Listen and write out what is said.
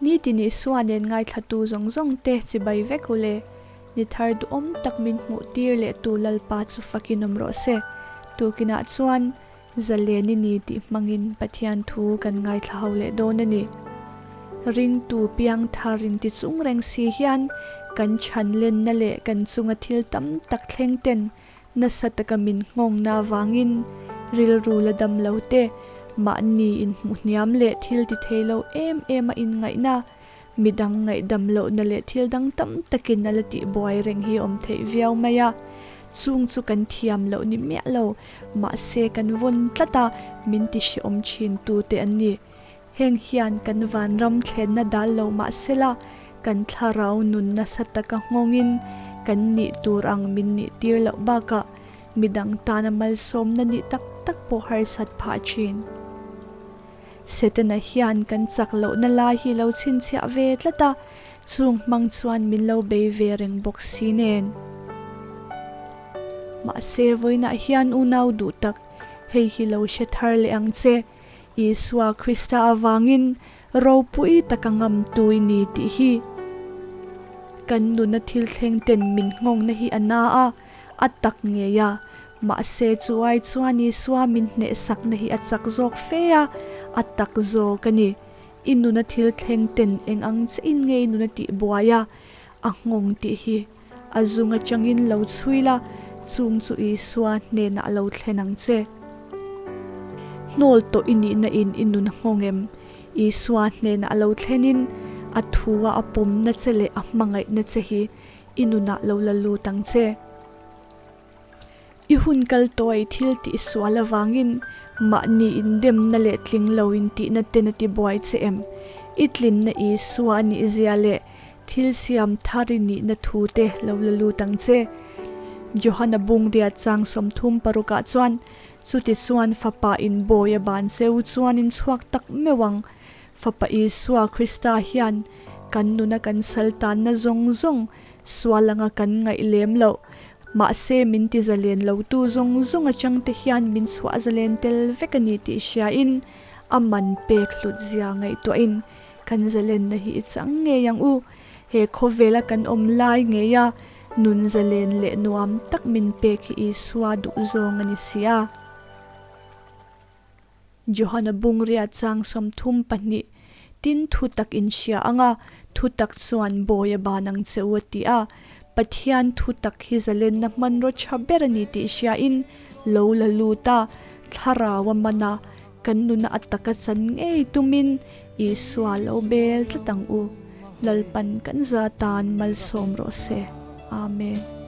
Nitin Isua nen ngaithlatu zawng zawng te chibai vek u le. Ni thar duhawm tak min hmuh tir leh tu Lalpa chu fakin awm rawh se. Tukinah chuan zalen i ni tih hmangin Pathian thu kan ngaithla ho leh dawn a ni. Ringtu piang thar inti chung reng si hian kan chhan lenna leh kan chunga thil tam tak thleng ten Nasa taka min nghawngna avangin rilru la dam lo te, mahni inhmuh hniam leh thil ti thei lo em em a inngaihna, midang ngaihdam lohna leh thil dang tam takin a la tihbuai reng hi awm theih viau mai a. Chung chu kan thiam loh ni miah lo, mahse kan vawn tlat a, min ti hrehawm thin tu te an ni. Heng hian kan vanram thlenna dal lo mah sela, kan thlarau nun nasa taka nghawngin kan nih tur ang min nih tir loh bakah midang tana malsawmna nih tak tak pawh harsat phah thin. Setana hian kan chak lohna lai hi lo chhinchhiah ve tlat a, chung hmang chuan min lo bei ve reng bawk si nen. Mahse vawiinah hian unau duh tak, hei hi lo hre thar leh ang che. Isua Krista avangin ropui taka ngam tui ni tih hi kan nuna thil thleng ten min nghawngna hi a na a, a tak ngei a. Mahse chu ai chuan Isua min hnehsakna hi a chak zawk fe a, a tak zawk a ni. I nuna thil thleng ten eng ang che in nge i nuna tih buai a, a nghawng tih hi a zung atangin lo chhui la, chung chu Isua hnenah lo thlen ang che. Hnawl tawh i nihna in i nun a nghawng em? Isua hnenah lo thlenin a thua a pawmna che leh a hmangaihna che hi i nunah lo la lut ang che. I hun kal tawh i thil tih sual avangin mahni indemna leh tling lo intihna ten a tibuai che em? I tlinna Isua a nih zia leh thil siam thar i nihna thu te lo la lut ang che. Johana bungria chang 36 ah chuan, Chuti chuan Fapa in bawi a ban cheu chuan in chhuak tak meuh ang. Fapa Isua Krista hian kan nuna kan sal tanna zawng zawng Sual anga kan ngaih lem loh. Mahse min ti zalen lo tu zawng zawng atang te hian min chhuah zalen tel vek a ni tih hriain a man pek hlut zia ngaihtuahin kan zalenna hi i chang ngei ang u. He khawvela kan awm lai ngeia nun zalen leh nuam tak min pek hi Isua duh zawng a ni si a. Johana bungria chang 32, Tin thu tak in hria ang a, thu tak chuan bawi a ban ang che u a ti a. Pathian thu tak hi zalenna hmanraw tha ber a ni tih hriain lo la lut a, thlarau a man a, kan nuna a taka chan ngei tumin Isua lo bel tlat ang u. Lalpan kan za tan malsawm rawh se. Amen.